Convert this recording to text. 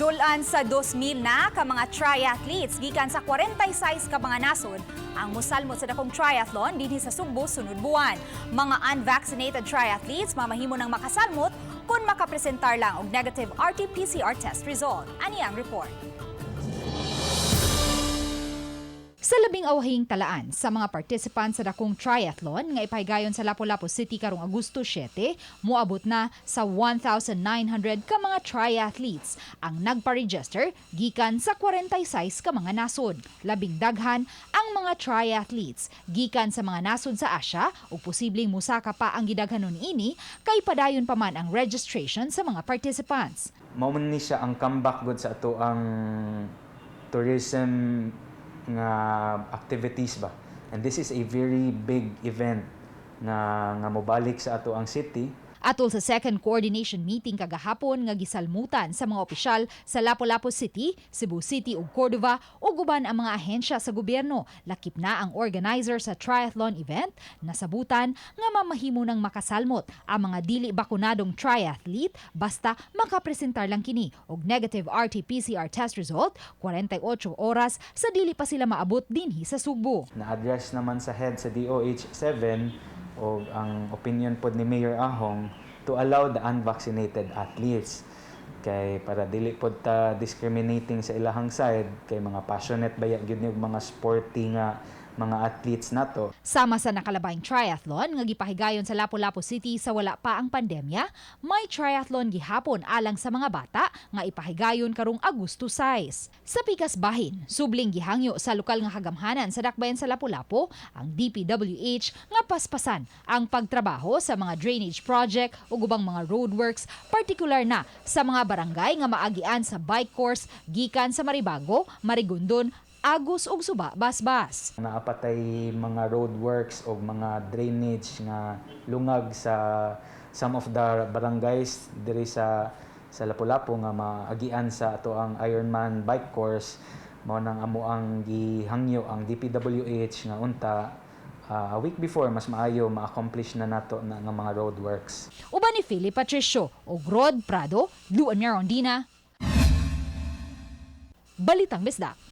Dulan sa 2,000 na ka mga triathletes gikan sa 46 ka mga nasod ang musalmot sa dakong triathlon dinhi sa Sugbo sunod buwan. Mga unvaccinated triathletes mamahimo ng makasalmot kung makapresentar lang og negative RT-PCR test result. Ani ang report. Sa 12 talaan sa mga participants sa dakong triathlon nga ipahigayon sa Lapu-Lapu City karong Agosto 7, moabot na sa 1,900 ka mga triathletes ang nagpa-register gikan sa 46 ka mga nasod. Labing daghan ang mga triathletes gikan sa mga nasod sa Asia ug posibleng musaka pa ang gidaghanon ini kay padayon pa man ang registration sa mga participants. Mao man ni siya ang comeback gud sa atoang tourism nga activities ba. And this is a very big event nga mobalik sa atoang city. Atol sa second coordination meeting kagahapon nga gisalmutan sa mga opisyal sa Lapu-Lapu City, Cebu City ug Cordova ug uban ang mga ahensya sa gobyerno, lakip na ang organizer sa triathlon event, nasabutan nga mamahimo ng makasalmot ang mga dili bakunadong triathlete basta makapresentar lang kini og negative RT-PCR test result 48 oras sa dili pa sila maabot dinhi sa Sugbo. Na-address naman sa head sa DOH 7 o ang opinion pod ni Mayor Ahong to allow the unvaccinated athletes kay para dili pod ta discriminating sa ilahang side, kay mga passionate baya gyud ni og mga sporty nga mga athletes nato. Sama sa nakalabayng triathlon nga gipahigayon sa Lapu-Lapu City sa wala pa ang pandemya, may triathlon gihapon alang sa mga bata nga ipahigayon karong Agosto 6. Sa pikas bahin, subling gihangyo sa lokal nga kagamhanan sa dakbayan sa Lapu-Lapu ang DPWH nga paspasan ang pagtrabaho sa mga drainage project ug ubang mga roadworks, partikular na sa mga barangay nga maagian sa bike course gikan sa Maribago, Marigondon, Agus ug Suba, Basbas. Naa pa tay mga roadworks o mga drainage nga lungag sa some of the barangays diri sa Lapu-Lapu nga maagian sa atoang Ironman bike course. Mao nang amo ang gihangyo ang DPWH nga unta a week before, mas maayo ma-accomplish na nato na nga mga roadworks. Uban ni Philip Patricio ug Rod Prado, Luan Mirondina. Balitang Bisdak.